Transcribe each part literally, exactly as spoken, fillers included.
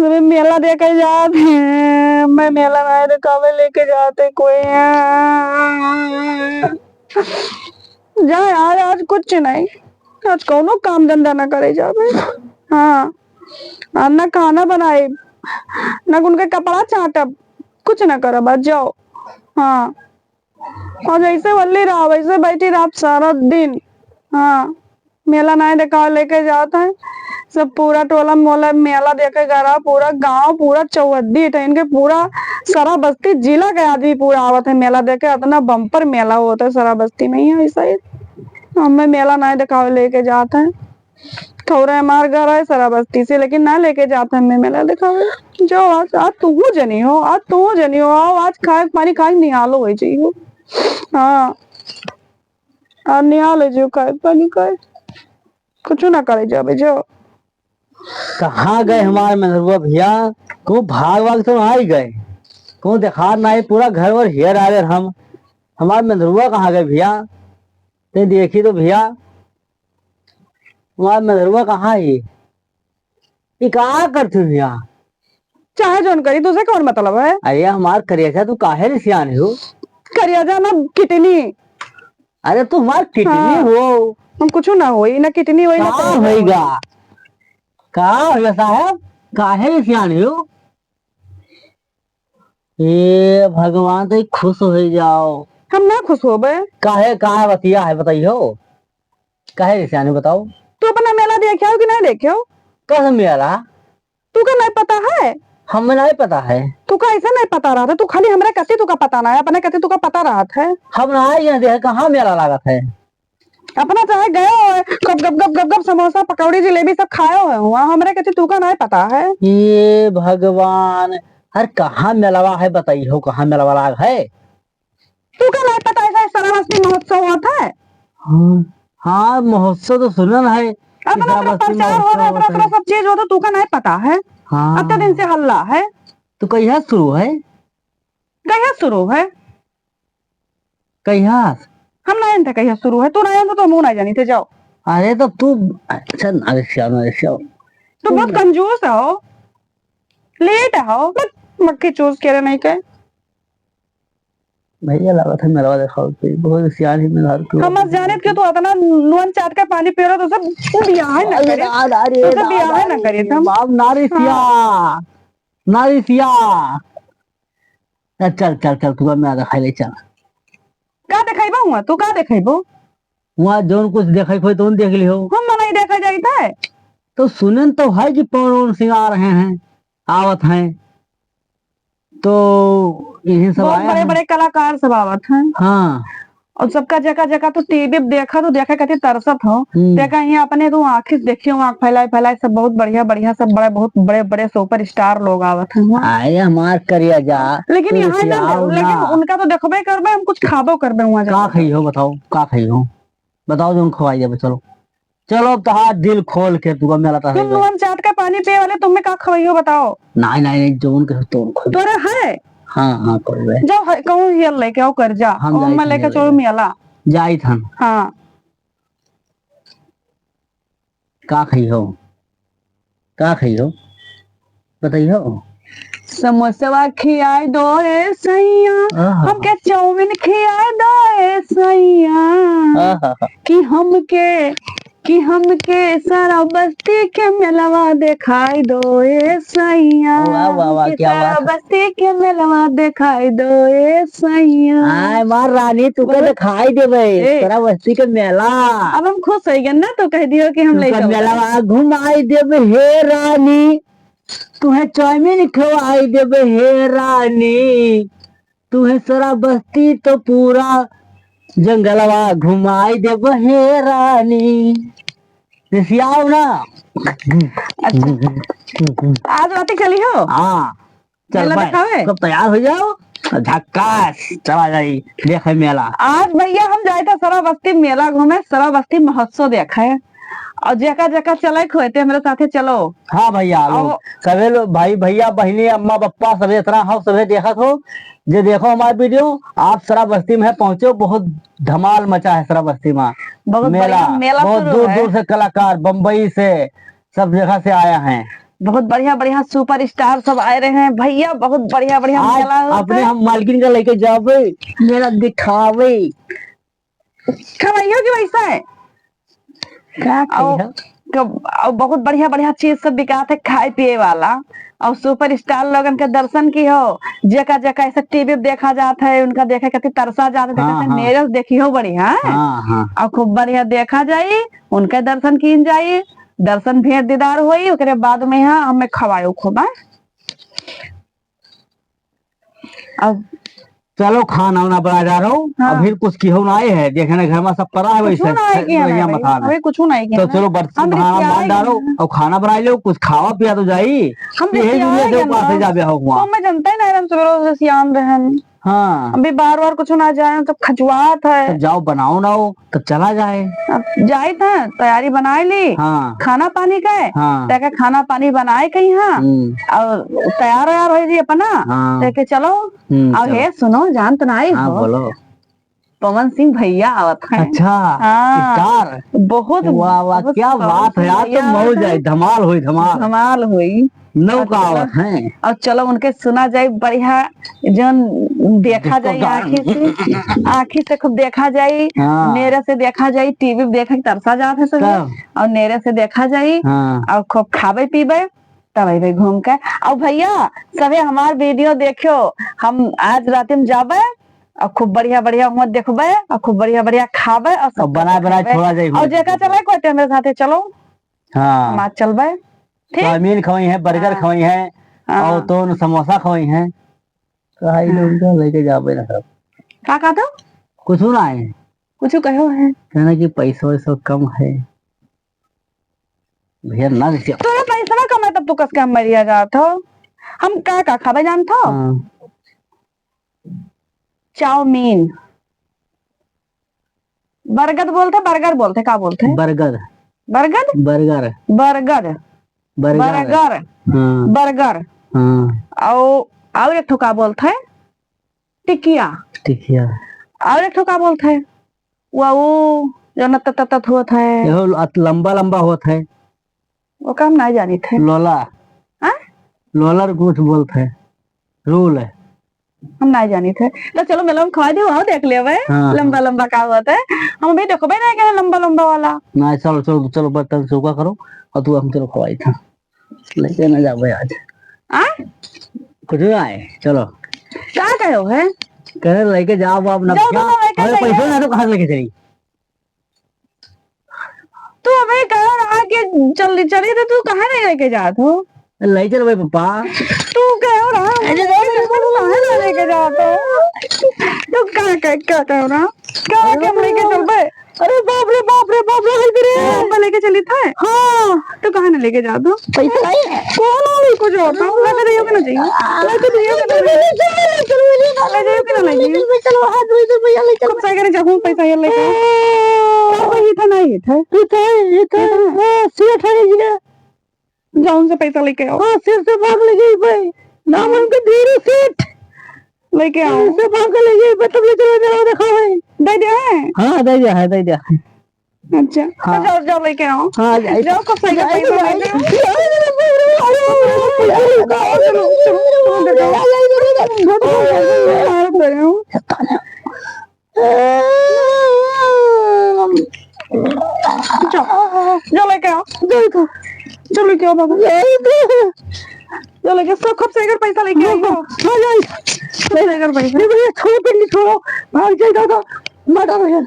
अबे मेला देखे जात है, मैं मेला नाहीं देखावे लेके जात है कोई। जाए आज, आज कुछ नहीं, आज कौनो काम धंधा ना करे जाबे। हाँ, और ना खाना बनाए, ना उनके कपड़ा छाटब, कुछ ना करब, आज जाओ। हाँ, और जैसे वल्ली रहा वैसे बैठी रहा सारा दिन। हाँ, मेला नाहीं देखावे लेके जात है, सब पूरा टोला मोला मेला देखे गया रहा, पूरा गांव, पूरा चौहद्दी ठहिन के, पूरा सराबस्ती जिला के आदमी पूरा आवत है मेला देखे। इतना बम्पर मेला होत है सराबस्ती में ही, ऐसा ही। हमें मेला नाहीं देखावे लेके जात है, थोड़ा हमार घर है सराबस्ती से, लेकिन ना लेके जात है हमें मेला देखावे। जाओ आज, आज तू जनी हो, आज तू जनी हो, आओ आज खाए पानी खाए निहालो हो जाइयो। हाँ, और निहाल हो जाइयो, खाए पानी खाए, कुछ ना करे जाबे, जाओ। कहाँ गए हमार मेहरुआ भैया? कहूँ भाग भाग तो ना ही गए, कहूँ देखा ना ही, पूरा घर वर हेर आ गए हम। हमार मेहरुआ कहाँ गए भैया? ते देखी तो भैया, हमार मेहरुआ कहाँ है? ई का करत हो भैया? चाहे जौन करी, तुझे कौन मतलब है? अरे हमार करेजा, तू काहे रिसियान हो? करेजा ना, किडनी। अरे तू हमार किडनी हाँ। हो। हम कुछ ना होई, ना किडनी होई, ना का करेजा होई। होइगा? का होइगा साहब? काहे रिसियान हो? ए भगवान, तो खुश हो जाओ। हम ना खुश होबे। काहे, का बतिया है, बताइयो। काहे रिसियान हो, बताओ। तू अपना मेला देखे हो कि नहीं देखे हो? कौन मेला? तू का नहीं पता है? हमें नहीं पता है। तू का ऐसे नहीं पता रहा था? तू खाली हमरे कती तू का पता ना है, अपने कती तू का पता रहत है। हम ना आए यहाँ देखे कहाँ मेला लागत है। अपना चाहे गए हो, गप गप गप गप गप समोसा पकौड़ी जलेबी सब खाए हो हुआ, हमरे कती तू का नहीं पता है। ये भगवान, हर कहाँ मेलवा है बताइए हो, कहाँ मेलवा लाग है? तू का नहीं पता ऐसा सरावस्ती महोत्सव होता है? हाँ, हाँ, महोत्सव तो सुनन है। इतना, इतना प्रचार हो रहा है, इतना, इतना सब चीज हो तो तू का नहीं पता है? हाँ। अतने दिन से हल्ला है। तो कहिया शुरू है? कहिया शुरू है? कहिया? हम नहीं जानते कहिया शुरू है, तू नहीं जानता तो हम नहीं जानी थे, जाओ। अरे तो तू, अच्छा, ना रे श्याम, ना रे श्याम। तू बहुत कंजूस हो, लेट हो, बस मक्खी चूस के रे नहीं के। भैया लागत है मेलवा देखाओ तो बहुत सियान ही मेहरारू। हम बस जाने कि तू इतना नून चाट के पानी पी रहा, तो सब बियाह ना करे। अरे, अरे, तो सब बियाह ना करे, हम। बाप, ना रे सिया, हाँ। ना रे सिया। चल, चल, चल, चल, तू मेला देखाई ले, चल। का देखाइबो हुआ? तू का देखाइबो? हुआ जौन कुछ देखाई खोई, तौन देख लिहो। हम नहीं देखा जाता है। तो सुनन तो है कि पवन सिंह आ रहे हैं, आवत हैं। तो इन्हीं सब बहुत आया बड़े है। बड़े कलाकार सब आवत हैं। हाँ। और सबका जगह जगह तो टीवी पे देखा तो देखा कहते तरसत हो। हम्म। देखा यहाँ अपने तो आँखी से देखियो, आँख फैलाए फैलाए सब बहुत बढ़िया बढ़िया सब बड़े बहुत बड़े बड़े सुपरस्टार लोग आवत हैं वहाँ। आए हमार करिया जा, लेकिन तू यहाँ ना, रिसियाओ लेकिन ना। उनका तो देखबे करबे, हम कुछ खाबो करबे वहाँ का जाके। खाई हो बताओ, का खाई हो? बताओ जौन खवाई देबे, चलो। चलो, अब तहार दिल खोल के तू मेला तहार तुम जाए। नून चाट का पानी पिए वाले, तुम्हें का खवाइयो बताओ? नहीं, नहीं, नहीं, जौन के तौन खोल। तोरा है? हाँ, हाँ, खोल रहे। जाओ, है, कहूँ हियर लेके आओ कर जा। हम और जाइत मैं हन लेके हियर चलो लेके। मेला। जाइत हन। हाँ। का खाई हो? का खाई हो? बताइयो। समोसवा खियाई दो ए सैया, आहा। हमके चाउमीन खियाई दो ए सैया, आहा। कि हमके, कि हमके सराबस्ती के मेलवा देखाई दो ए सैया, वाह, वाह, वाह, हमके क्या बात है। सराबस्ती के मेलवा देखाई दो ए सैया। आय मार रानी, तू के बहुत देखाई देबे, ए। सराबस्ती के मेला। अब हम खुश हो गए ना, तो कह दियो कि हम तू लेके के आओ। मेलवा घुमाई देबे हे रानी। तुहे चाउमीन खवाई देबे हे रानी, तुहे सराबस्ती तो पूरा जंगलवा घुमाई देबे हे रानी। रिसियाओ ना। अच्छा। आज रात चली हो? हाँ। चल मेला भाई, देखावे? सब तैयार हो जाओ। झक्कास, चला जाई, देखे मेला। आज भैया हम जाए थे सराबस्ती मेला घूमे, सराबस्ती महोत्सव देखे। और जेका जेका चले खोए ते हमरे साथे चलो। हाँ भैया, लोग, आओ। सभे लोग, भाई, भैया, बहिनी, अम्मा, पप्पा, सभे इतना हो, सभे देखत हो, जे देखो हमार video, आप सराबस्ती में पहुँचो, बहुत धमाल मचा है सराबस्ती में। बहुत मेला, बढ़िया मेला बहुत शुरू दूर है। दूर से कलाकार, बम्बई से, सब जगह से आया है। बहुत बढ़िया बढ़िया superstar सब आए रहे हैं भइया, बहुत बढ़िया बढ़िया आज मेला होत अपने है। हम मालकिन का लेके जावे, मेला दिखावे। खवइयो कि वैसा है? का अउ कहियो? कब-, अउ बहुत बढ़िया बढ़िया चीज सब बिकात है खाए पिए वाला। अउ superstar लोगन के दर्शन किहो, जेका जेका ऐसे टीवी पे देखा जात है, उनका देखे खातिर तरसा जात है, हाँ, देखा हाँ। मेरे देखिहो बढ़िया है। हाँ, हाँ। अउ खूब बढ़िया देखा जाई, उनके दर्शन कीन जाई, दर्शन भेंट दीदार होई, ओकरे बाद में यहाँ हमें खवायो खूब, हाँ? अब चलो खाना वाना बना जा रहो। हाँ। अभी कुछ किहो ना आए है, देखे ना घर में सब पड़ा है कुछ वैसे ना आए है, कि हमें बढ़िया भाई, मकान है। अभी कुछ ना आए कि तो हमें। चलो बर्तन हम बहाना रिसियाए बांध डालो गए हैं। और खाना बना लो, कुछ खावा पिया तो जाई। हम यही रिसियाए दुनिया से गए ऊपर से ना। जाबे हो वहाँ। तो मैं जनता ही नहीं रहन, सुबह से सियान रहन। हाँ। अभी बार बार कुछ ना जाए, सब खजुआत है। तब जाओ बनाओ ना हो, तब चला जाए। अब जाइत है, तैयारी बनाए ली। हाँ। खाना पानी का है, हाँ। ताकि खाना पानी बनाए कहीं हाँ। हम्म। और तैयार वैयार हो जी अपना, हाँ। ताकि चलो। हम्म, और चलो। हे सुनो, जानत नाई हाँ, हो? बोलो। पवन सिंह भइया आवत हैं। अच्छा, हाँ। Star। बहुत, वाह, वाह, बहुत क्या पवन बात है, सिंह आज तो भइया मौज आवत है, हैं। धमाल होई, धमाल। धमाल होई। नौका और आवत हैं। और चलो उनके सुना जाए बढ़िया, जौन देखा जाए आँखी से, आँखी से खूब देखा जाए, हाँ। नेरे से देखा जाए, टीवी पे देखे के तरसा जात है सब, तब। और नेरे से देखा जाए, हाँ। और खूब खाबे पीबे, तब अइबे घूम के। और भइया, सभे हमार video देखियो, हम आज रात में जाबे और खूब बढ़िया बढ़िया हुआँ देखबे और खूब बढ़िया बढ़िया खाबे और सब और बनाए बनाए छोड़ा जाए और हुआँ। जेका चले कोई तो हमरे साथे चलो। हाँ। हम आज चलबे। ठीक? चाउमीन खवई है, burger हाँ। खवई है, हाँ। और तो समोसा खवई है। तो आई हाँ। लोग का लेके जाबे ना सब। का कहत हो? कुछ ना है। कुछ कहो है। कहना कि पैसा वैसा कम है। भइया ना देते। तोरा पैसा कम है तब तू कस के हम मरिया जात हो। हम का का खाबे जानत हो? हाँ। चाउमीन। बरगद बोलत है, burger बोलत है, का बोलत है? बरगद। बरगद? Burger। बरगद। Burger। Burger। हाँ। Burger। हाँ। औ-, और एक ठो का बोलत है? टिकिया। टिकिया। और एक ठो का बोलत है? वो, वो जो न तत, तत होत है। यहो अत-, लंबा, लंबा होत है। वो का हम नाहीं जानित है। लोला। हाँ? लोला कुछ बोलत है। Roll है। हम नाहीं जानित है। तो चलो मेला में खवाई दे, वहाँ देख लेबे। हाँ, लंबा हाँ। लंबा का होत है। हम अभी देखबे नहीं करे लंबा लंबा वाला। ना, चलो, चलो, चलो, बर्तन चौका करो और तू हम चलो खवाई था। लेके ना जाबे आज। आ? कुछ ना है, चलो। का कहो है? कहे लेके जाओ आप ना। जाओ, क्या? तो लेके अरे, जाइए। पैसा ना तो कहाँ से लेके चली? तू अबे कहो रहा कि चल, चली तो तू कहाँ नहीं लेके जात हो? ले चल भाई पापा। तू कहो रहा, अरे, अरे, अरे, कहाँ नहीं लेके जात हो? तू का, का, का कहो रहा? का अरे, के हम लेके चलबे? अरे बाप रे, बाप रे, बाप रे, बाप रे। हम लेके चली था? हाँ। तो कहाँ नहीं लेके जात हो? पैसा नहीं है। कौन लेके जात हो? लेके जाइयो कि ना जाइयो? लेके जाइयो कि ना जाइयो? ले जाइयो कि ना ले जाइयो? चलो, हाथ धोई दे भैया, ले चलो। खूब साइकिल जाऊँ, पैसा ये लेके। और वही था, नहीं था। ये था, ये था। ये था। हाँ, सेठ है ये। जाऊँ से पैसा लेके आओ। हाँ, सेठ से मांग ले जाइए भाई। नाम उनका धीरू सेठ। लेके आओ। सेठ से मांग के ले जाइए, मतलब ले चलो, जरा दिखाओ भाई। दे दे है? हाँ, दे दिया है, दे दिया है। अच्छा, हाँ। तो जाओ, जाओ लेके आओ। हाँ, जाइए। जाओ, कब साइकिल जाइए, पैसा जाइए। लेके आओ। चलो, चलो, चलो, चलो, चलो, चलो। जाओ, जाओ लेके आओ। जाओ, जाओ लेके आओ बाबू। जाओ लेके, सब खूब साइकिल पैसा लेके आओ। हाँ, जाइए। खूब साइकिल पैसा। ये भैया, छोड़ो, पिंडी छोड़ो। भाग जाइए, दादा। मार डालो यार।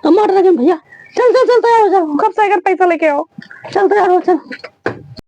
अब मार रखे भैया। चल, चल, चल, तैयार हो, चल। खूब साइकिल पैसा लेके आओ। चल, तैयार हो, चल।